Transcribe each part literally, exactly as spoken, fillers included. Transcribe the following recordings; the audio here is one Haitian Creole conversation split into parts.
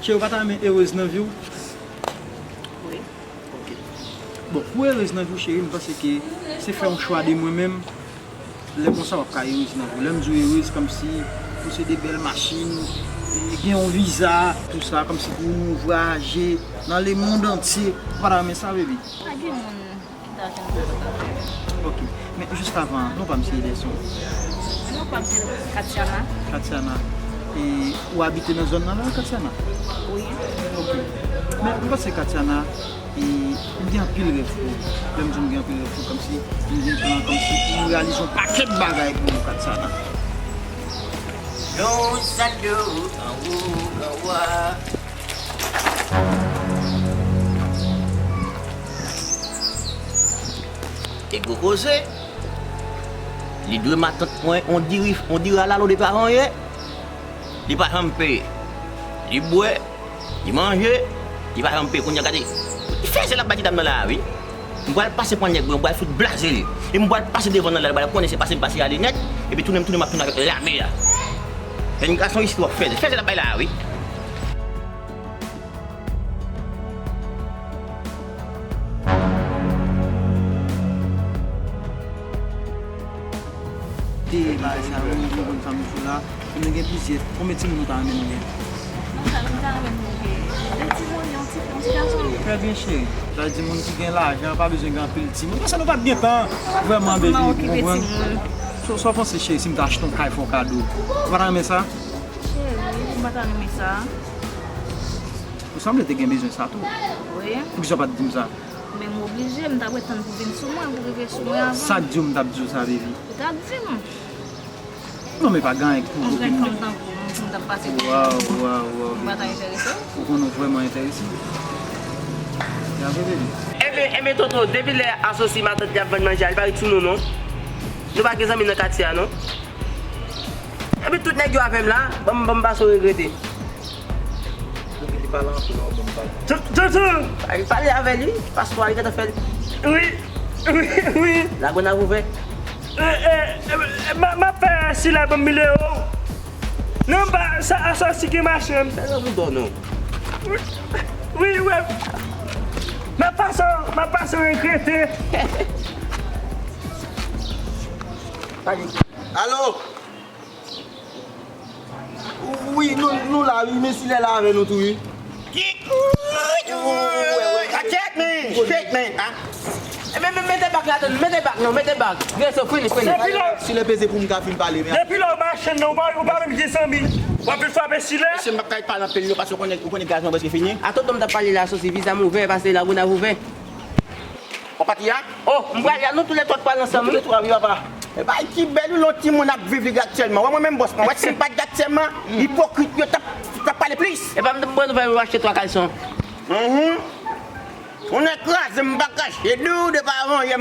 Cheri, ou pa ta renmen erez nan vi w? Wi. Ok. Bon, pou erez nan vi w, cheri, m panse ke se fè yon chwa de mwen menm. Lè konsa, w ap ka erez nan vi w. Lè m di w erez, kòmsi posede bèl machin, gen yon viza, tou sa, kòmsi pou nou vwayaje nan lemonn antye. Ou pa ta renmen sa, baby? Pa gen moun ki ta jwenn pou sa. Ok. Men jis avan, non pa m se Ederson. Non pa m se Katiana. Katiana. E ou abite nan zòn nan la, Katiana? Wi. Ok. Men m panse Katiana, e m gen anpil rèv pou ou. Lè m di m gen anpil rèv pou ou, kòmsi m gen plan, kòmsi pou m reyalize yon pakèt bagay pou ou, Katiana. Yon sado anwo anwa. E gwo koze, li dwe matant mwen on diri, on diri alalo depi avan yè. Li pa janm peye. Li bwè, li manje, li pa janm peye. Kounye a gade, fèzè l ap bay ti dam nan la a, wi. M pral pase pran nèg mwen, m pral fout blaze li. E m pral pase devan nan la, li pral konnen se pase m pase ale nèt. Epi tounen m tounen, m ap tounen avèk lame a. Jèn gason isi w ap fèzè. Fèzè l ap bay la a, wi. Te bagay sa yo, nou konn sa m sou la. Nou gen plizyè. Konbyen timoun ou ta renmen nou gen? Mwen ta, mwen ta renmen nou gen de timoun, yon ti, yon ti gason. Trè byen, cheri. Sa vle di moun ki gen lajan pa bezwen gen anpil timoun. Paske nou p ap gen tan vrèman, baby, ou konprann? Sa w panse, cheri, si m ta achte yon kay fè w kado? Ou pa ta renmen sa? Cheri, m pa ta renmen sa. Ou sanble te gen bezwen sa tou. Wi. Poukisa w pa t di m sa? Men m oblije, m t ap ret tann pou vin sou mwen, pou rive sou mwen avan. Sa k di w m t ap di w sa, baby? Ou t ap di m. Non, men pa gen anyen ki pou bloke m. Yon grenn fanm tankou w, m t ap pase pou ou. Waw, waw, waw, baby. M pa ta enterese. Ou konnen w vrèman enterese. Gade, baby. Enben, enben, tonton, depi lè Asosi matant li ap vann manje a, li pa ret sou nou, non. Nou pa gen zanmi nan katye a, non. Epi tout nèg yo avè m la, ban m, ban m pase w regrete. Epi li pale anpil, w ap ban m pale. Tonton! Ay, pale avè li, pastwa, li gentan fè l. Wi, wi, wi. Lagwè n ap ouvè. E, e, e, m a, m ap fè sila ban m milye yo. Non, pa, sa, Asosi gen machann. Fè nan bouda w, non. Wi, wi, wi. M ap pase, m ap pase w regrete. Pale. Alo! Wi, nou, nou la, wi, men Silè la avè nou tou, wi. Ki kou, wi, wi, wi. Check me, check me, ah. E men, men, mete bak la, tann, mete bak, non, mete bak. Gen so, fini, fini. Depi lè, Silè peze pou m ka fin pale, men. Depi lè w machann nan, ou pa, ou pa menm gen zanmi. W ap vin frape Silè. Mesye, m p ap ka pale anpil, non, paske w konnen, ou konnen gaz mwen prèske fini. A tonton m t ap pale la, Asosi, viza m ouvè, pase Lagonav ouvè. Ou pati a? Oh, m prale a, nou toulètwa t pral ansanm, wi. Toulètwa, wi, papa. E bay ki bèl, wi, lè yon timoun ap viv li aktyèlman. Wè mwen menm bòs mwen, wè si m pa t aktyèlman, ipokrit yo t ap, t ap pale plis. E pa m t ap ban nouvèl ou achte twa kalson. Mhm. Ou nèk kraze, m pa kache di w depi avan yè,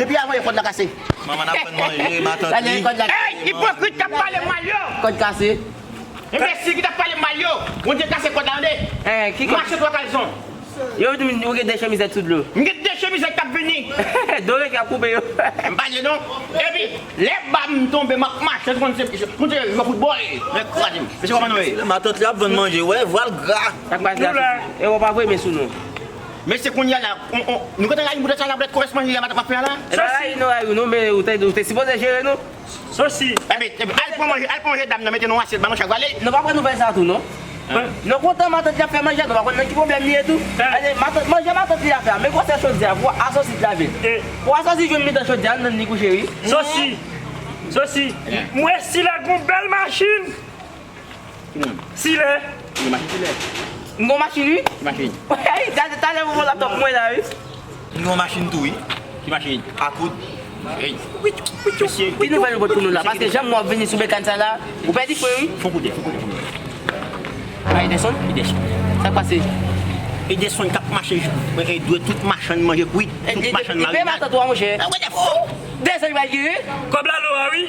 depi avan yè kòd la kase. Manman n ap vann manje, matant li. Ey, ipokrit k ap pale mal yo! Kòd kase. Enbesil ki t ap pale mal yo, Bondye kase kòd la, tande. Eh, ki kòd? M achte twa kalson. Yo di m ou gen de chemizèt sou dlo. M gen de chemizèt k ap vini. Dore k ap koupe yo. M pa di non. Epi, lè ba m tonbe, m ap mache, konn se, konn se jwe foutbòl. Men kraze m. Mesye, kòman nou ye? Matant li ap vann manje, wè, vwal gra. Sa k pase la? E w pa voye men sou nou. Mesye, kounye a la, on, on, nou gentan rayi m poutèt sa la, poutèt kòmès manje a matant m ap fè a la. E pa rayi nou rayi w non, men ou te, ou te sipoze jere nou. Sosi. Enben, enben, al pran manje, al pran manje dam nan, mete nan yon asyèt, ba nou chak vale. Nou pa pran nouvèl sa tou, non? Hein? Nou kontan matant li ap fè manje, nou pa konn nan ki pwoblèm li ye tou. Hein? Gade, matant, manje matant li ap fè a, men gwosè chodyè a, pou Asosi lave. Eh. Pou Asosi jwenn mitan chodyè a, nan li kouche, wi. Sosi. Sosi. Hein? M wè Silè gon bèl machin. Ki moun? Silè. Ki machin Silè? M gon machin, wi. Ki machin? Ey, gade, talè m pran laptòp mwen la, wi. M gon machin tou, wi. Ki machin? Akoud. Ey. Mesye. Ki nouvèl ou pote pou nou la? Paske jan m wè w ap vini sou bekàn sa la, ou pèdi fre, wi. Fon koute, fon koute, fon koute. A, Ederson? Ederson. Sa k pase? Ederson k ap mache, e, dwe tout machann manje kwit, tout machann marinad. E, e, e, e, matant ou a, monchè. Ah, what the fuck? Ederson pral gere? Kòb la lo a, wi.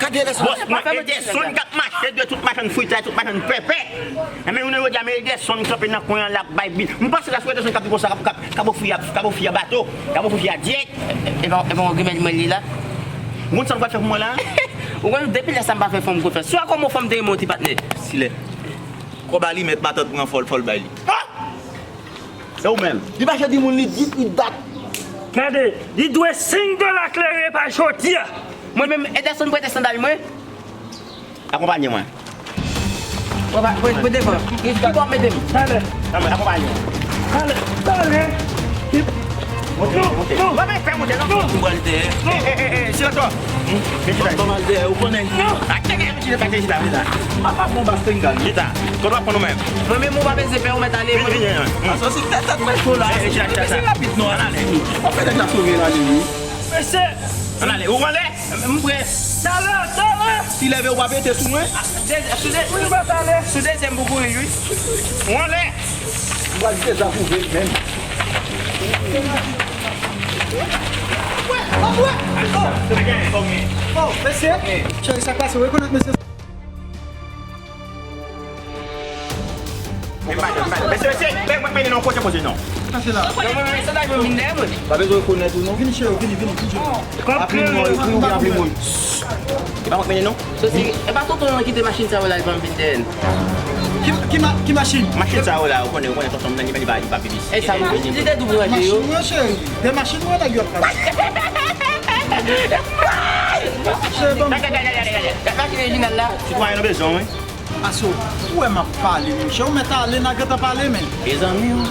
Gade Ederson. Bòs mwen, Ederson k ap mache dwe tout machann fritay, tout machann pèpè. Enben, jounen jodi a, men Ederson kanpe nan kwen an la, ap bay bil. M panse la, se Ederson k ap di konsa, k ap, k ap, k ap ofri a, k ap ofri a bato, k ap ofri a dyèt. E, e, e, bon, grimèl mwen li la. Ou konn sa nou pral fè pou mwen la? Ou konn, depi lè sa m pa fè fanm konfyans. Swa kòman fanm te renmen yon ti patnè. Silè. Kòb a li mèt matant pran fò l, fò l bay li. Ah! E ou menm? Li pa jodi moun, li di, li dat. Gade, li dwe senk dola kleren pa jodi a. Mwen menm, Ederson prete sandal mwen. Akonpanye mwen. Mwen pa, mwen, mwen devan. Ki bò w mete m? Talè. Nan, mwen akonpanye mwen. Talè, talè. Monte, monte. Non, non. Mwen fè monte, non. Non. Mwen pral dèyè. Non. Eh, eh, eh, eh, silans. Vin chita isit. Ban m al dèyè, ou konnen. Non. Atè, vin chita, vin chita, vin chita. Apa bon bas tringal. Chita. Kote w ap pran nou menm? Mwen menm, ou pa bezwen pè, ou mèt ale. Vin, vin, vin. Asosi tèt, tèt mwen cho la. Eh, eh, chita, chita, chita. Se rapid non, ann ale. Ou fè nèg la sove la, li. Mesye. Ann ale, ou anlè? M prè. Talè, talè. Si leve ou pa pete sou mwen. Sou de, sou de, sou dezyèm pou kouri, wi. Ou anlè. M pral dezapwouve menm. Wè, wè, wè. Oh, mesye. Cheri, sa k pase? Ou rekonèt mesye? Mesye, mesye, mwen mennen nan kote koze non. Sa se la. Non, mwen, mwen, sa ta vin dèyè mwen. Pa bezwen rekonèt ou non. Vini, cheri, vini, vini, vini, cheri. Apli mwen, ekri ou byen apli mwen. E pa mwen mennen non. Sosi, e pa tonton an kite machin sa yo la, li pa vin dèyè n. Ki, ki ma-, ki machin? Machin sa yo la, ou konnen, ou konnen tonton nan li, li pa, li pa piblisite. E sa, li te dou branje yo. Machin mwen, cheri. De machin mwen, nèg yo ap pase. Cheri, ban m. Gade, gade, gade, gade, gade. Gade machin orijinal la. Sitwayen nou bezwen, wi. Aso, ou wè m ap pale, monchè. Ou mèt ale, n a gentan pale, men. E zanmi w?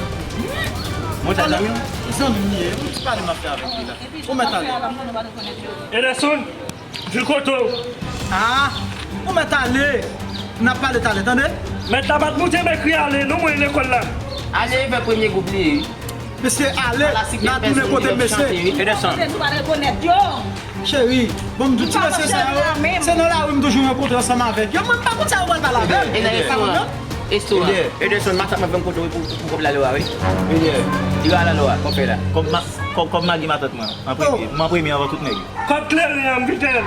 Mwen ta zanmi w? Zanmi m li ye. Yon ti pale m ap fè avèk li la. Ou mèt ale. Ederson, vin kote w. Ah, ou mèt ale. N ap pale talè, tande? Mèt la pa t moute m ekri ale, non, mwen lekòl la. Ale fè premye gwoup li ye. Mesye ale, n a tounen kote mesye. Ederson. Cheri, bon, m di w ti mesye sa yo, se nan lari m toujou rankontre ansanm avèk yo. Mwen, m pa konn sa yo pral pale avè m. E nan restoran? Restoran. Ederson, matant mwen fè m kote pou, pou, pou kòb la lwa, wi. Li va la lwa, kòb fè la. Kòb ma-, kòb, kòb magi matant mwen, an premye. M an premye anvan tout nèg. Kòb kleren an, m kite l.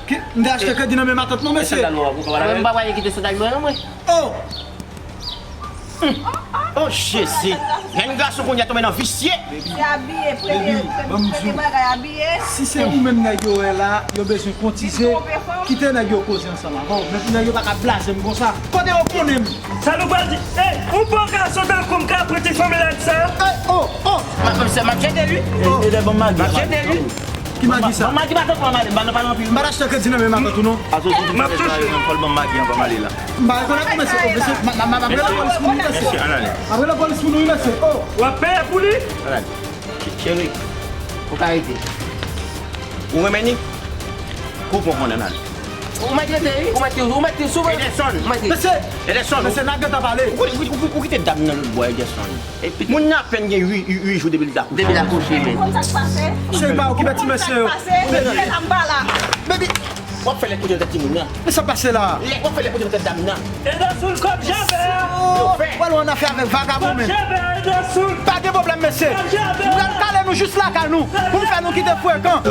Ki, m te achte kredi nan men matant mwen, mesye. Mwen, m pa pral kite sandal mwen, non, mwen. Oh! Oh, Jezi! Jèn gason kounye a tonbe nan visye. Se abiye, premye, premye bagay abiye. Si se ou menm nèg yo wè la, yo bezwen kotize, kite nèg yo koze ansanm avè w. Men pou nèg yo pa ka blaze m konsa. Kote yo konnen m? Sa nou pral di? Ey, ou pa ka sot an kou m ka pran ti fanmi la di sa? Ey, oh, oh! M ap, m ap jete li. E, e, ban m magi. M ap jete li. Ki magi sa? Ban m magi, pa tankou mwen ale, m pa nan pale anpil. M pa t achte kredi nan men matant ou non. Aso si m ap touche. Fò l ban m magi an, ban m ale la. M pa rekonèt ou, mesye. Oh, mesye, m ap rele lapolis pou nou, mesye. Mesye, ann ale. M ap rele lapolis pou nou, wi, mesye. Oh. W ap peye pou li? Ann ale. Cheri, ou ka rete. Ou renmen li? Koup on konn ann ale. Ou mèt rete, wi. Ou mèt, ou mèt sou. Ederson. Ou mèt. Mesye. Ederson. Mesye, n a gentan pale. Ou, ou, ou, ou kite dam nan lòt bò, Ederson. Moun nan apèn gen uit, uit, uit jou depi l t akouche. Depi l akouche, men. Cheri, pa okipe ti mesye yo. Baby. Baby. W ap fè lèt kote nan tèt timoun nan. Men sa pase la? Lèt w ap fè lèt kote nan tèt dam nan. Ederson, kòb Javè a. Yo fè. Wè, w an afè avèk vagabon, men. Kòb Javè a, Ederson. Pa gen pwoblèm, mesye. Kòb Javè a. M pral kale nou jis lakay nou. Pou m fè nou kite frekan.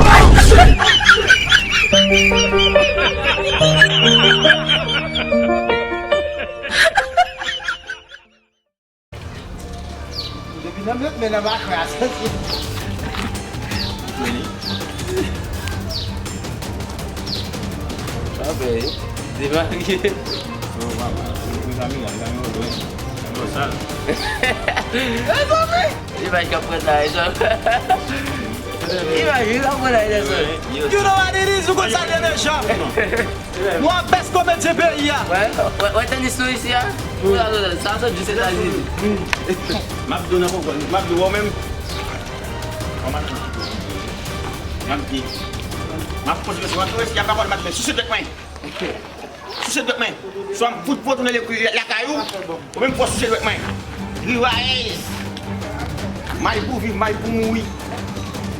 Depi nan met men nan mache a, santi. Sa fè, demarye. Yo, mama, mezanmi, mezanmi, mezanmi, mezanmi, sal. Mezanmi! Imaj k ap pran la, e sa. Imaj wi k ap pran la, e sa. You know what it is, ou konn sa l ye deja. Nou a best komedyen peyi a. Wè, wè, wè, tann istwa isi a. Sa, sa, sa, sa, di Etazini. M ap di w nan konprann, m ap di w wè w menm. M ap di, m ap kontinye, m ap kontinye, m ap kontinye, m ap kontinye, sou se dwèt mwen. Sou se dwèt mwen. Swa m fout pou w tounen lakay ou, ou menm fò sou se dwèt mwen. Riwayèz. May pou viv, may pou mouri.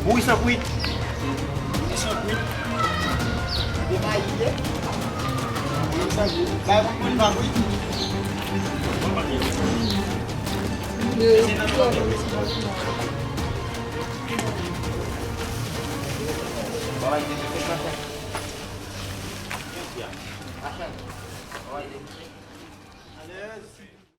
Mouri san kwit. Mouri san kwit. E mayi ye. Mouri san kwit. Bay moun moun pa kwit. Alèz.